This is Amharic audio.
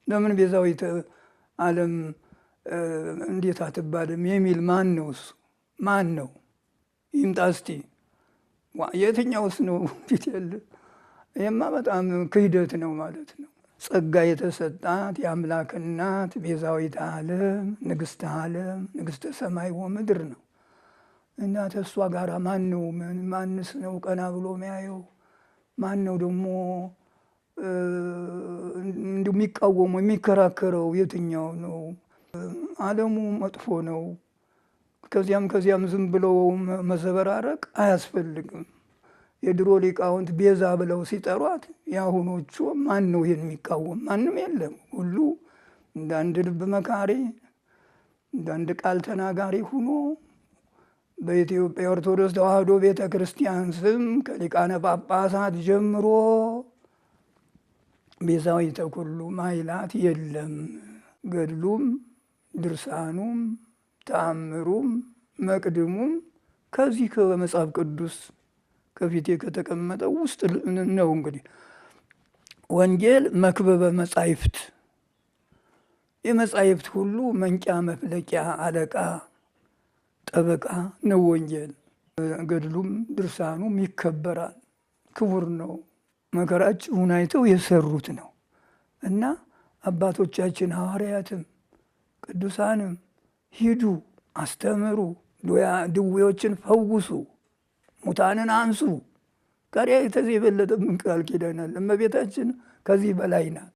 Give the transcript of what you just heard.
ለምን ቤዛዊተ ዓለም እንዴት አትባልም የሚል ማን ነው? እሱ ማን ነው? ይምጣ እስቲ። የትኛውስ ነው? ፊት ያለ ይህማ በጣም ክህደት ነው ማለት ነው። ጸጋ የተሰጣት የአምላክ እናት ቤዛዊተ ዓለም ንግሥተ ዓለም ንግሥተ ሰማይ ወምድር ነው። እና ተሷ ጋር ማን ነው? ማንስ ነው ቀና ብሎ የሚያየው? ማን ነው ደግሞ እንዲሁ የሚቃወመው የሚከራከረው የትኛው ነው? ዓለሙ መጥፎ ነው። ከዚያም ከዚያም ዝም ብለው መዘበራረቅ አያስፈልግም። የድሮ ሊቃውንት ቤዛ ብለው ሲጠሯት የአሁኖቹ ማን ነው ይሄን የሚቃወም? ማንም የለም። ሁሉ እንደ አንድ ልብ መካሪ፣ እንደ አንድ ቃል ተናጋሪ ሁኖ በኢትዮጵያ ኦርቶዶክስ ተዋሕዶ ቤተ ክርስቲያን ስም ከሊቃነ ጳጳሳት ጀምሮ ቤዛዊተ ኩሉ ማይላት የለም። ገድሉም ድርሳኑም ተአምሩም መቅድሙም ከዚህ ከመጽሐፍ ቅዱስ ከፊቴ ከተቀመጠው ውስጥ ነው። እንግዲህ ወንጌል መክበበ መጻሕፍት፣ የመጻሕፍት ሁሉ መንቂያ መፍለቂያ አለቃ ጠበቃ ነው ወንጌል። ገድሉም ድርሳኑም ይከበራል፣ ክቡር ነው። መከራችሁን አይተው የሰሩት ነው እና አባቶቻችን ሐዋርያትም ቅዱሳንም ሂዱ፣ አስተምሩ፣ ድዌዎችን ፈውሱ፣ ሙታንን አንሱ። ከዚያ ከዚህ የበለጠ ምን ቃል ኪዳን አለ? እመቤታችን ከዚህ በላይ ናት።